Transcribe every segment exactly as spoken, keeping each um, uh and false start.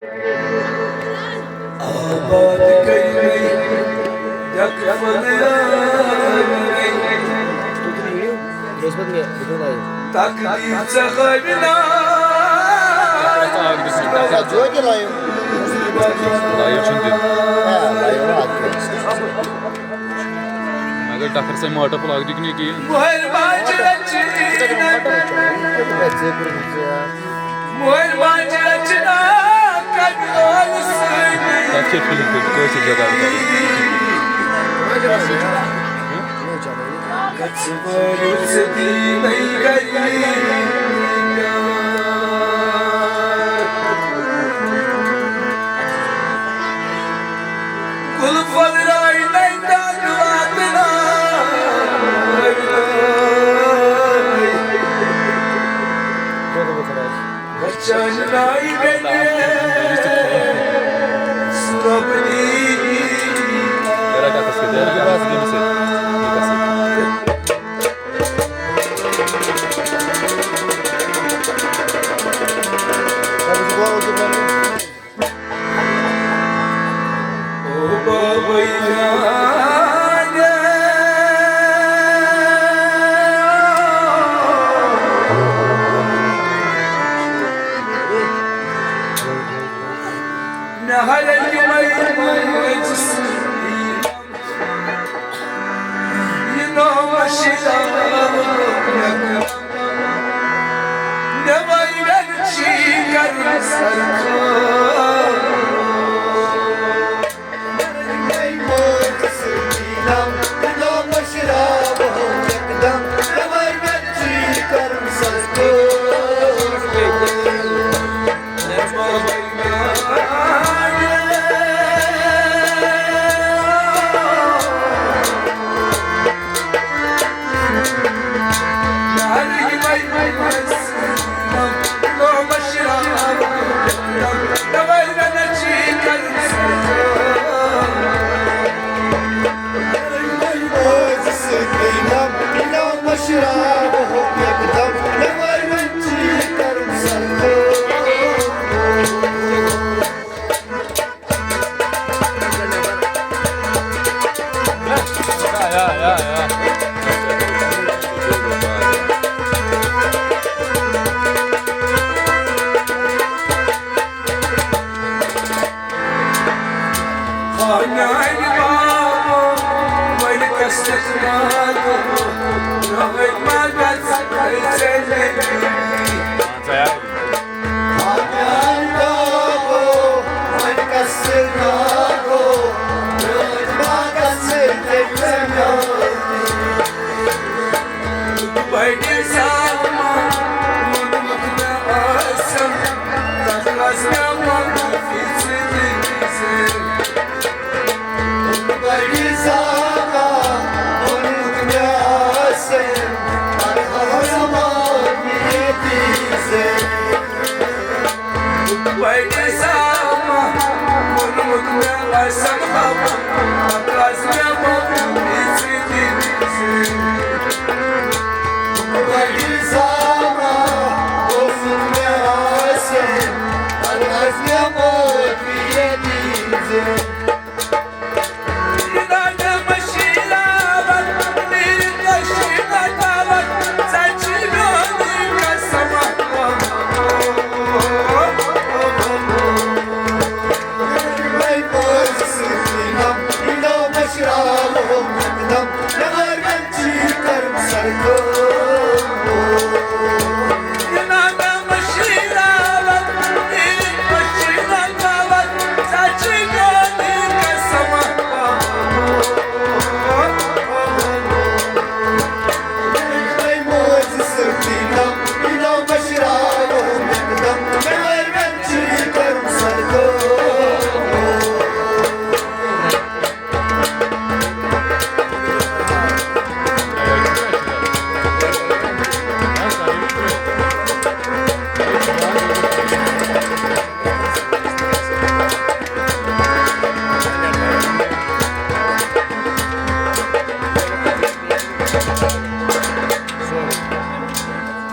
آباد کٔرۍ مےٚ یکفل آمرے۔ تقدیر ژےٚ ہٲوِنا۔ لایِو چھُنہٕ دیُن۔ مگر ڈکھر سۭتۍ ماٹا پلاک دیُت نہٕ کِہیٖنۍ۔ مۄہر ماجہِ رچہِ مۄہر ماجہِ رچہِ نا کمہِ لولہٕ سۭتۍ۔ تَتھ چھِ فِلم کٔرِتھ کٲشِر زبان کَرٕنۍ۔ گژھٕ وٲرِو ژٕ دیٖنَے گَرِ۔ گُل پھۄلراوِ نَے دَگ واتناوِ نَے۔ بَچَن نَے گَرِ سُرَپنی۔ مےٚ ہَرے یِمَے مٲنٛزِ سۭتۍ۔ یہِ نوٚو مٔشیٖد آو مےٚ۔ مےٚ وَنہِ وٮ۪نچی کَرُن سرکار۔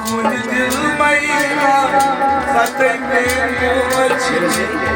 کُنہِ دِل مَے ختم موج۔